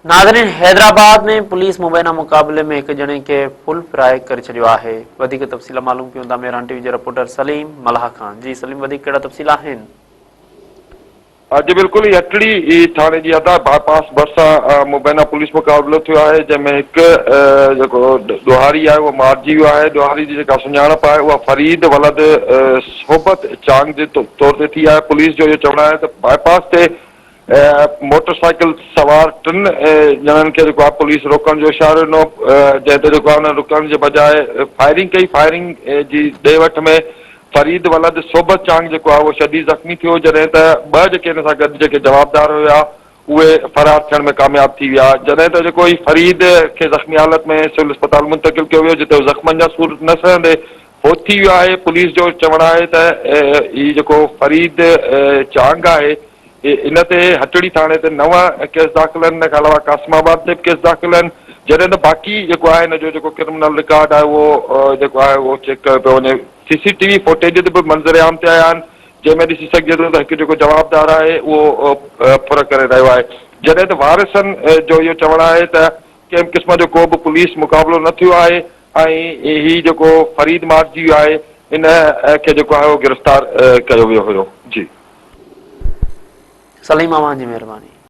ناظرين حيدرآباد ۾ پوليس مبينا مقابلي ۾ هڪ ڄڻي کي فل فرائي ڪري ڇڏيو آهي وڌيڪ تفصيل معلوم ڪيون ٿا مهراڻ ٽي وي جي رپورٽر سليم ملاح کان جي سليم وڌيڪ ڪهڙا تفصيل آهن. جي بلڪل هي هٽڙي ٿاڻي جي حد باء پاس ڀرسان مبينا پوليس مقابلو ٿيو آهي جنهن ۾ هڪ جيڪو ڏوهاري آهي اهو مارجي ويو آهي ڏوهاري جي جيڪا سڃاڻپ آهي اها فريد ولد صحبت چانگ جي طور تي ٿي آهي پوليس جو اهو چوڻ آهي ته باء پاس تي موٽر سائيڪل سوار ٽن ڄڻن کي جيڪو آهي پوليس روڪڻ جو اشارو ڏنو جنهن تي جيڪو آهي انهن رڪڻ جي بجاء فائرنگ ڪئي فائرنگ جي ڏي وٺ ۾ فريد ولد صحبت چانگ جيڪو آهي اهو شديد زخمي ٿيو جڏهن ته ٻه جيڪي ان سان گڏ جيڪي جوابدار هيا اهي فرار ٿيڻ ۾ ڪامياب ٿي ويا جڏهن ته جيڪو هي فريد کي زخمي حالت ۾ سول اسپتال منتقل ڪيو ويو جتي هو زخمن جا سور نه سهندي فوت ٿي ويو آهي پوليس جو چوڻ آهي ته هي جيڪو فريد چانگ آهي ان تي هٽڙي ٿاڻي تي نو ڪيس داخل آهن ان کان علاوه قاسم آباد تي به ڪيس داخل آهن جڏهن ته باقي جيڪو آهي ان جو جيڪو ڪرمنل رڪارڊ آهي اهو جيڪو آهي اهو چيڪ ڪيو پيو وڃي سي سي ٽي وي فوٽيج به منظر عام تي آيا آهن جنهن ۾ ڏسي سگهجي ٿو ته هڪ جيڪو جوابدار آهي اهو ڦر ڪري رهيو آهي جڏهن ته وارثن جو اهو چوڻ آهي ته ڪنهن به قسم جو ڪو به پوليس مقابلو نه ٿيو آهي ۽ هي جيڪو فريد مارجي ويو آهي ان کي جيڪو آهي اهو گرفتار ڪيو ويو هيو جي. سليم اوهان جي مهرباني.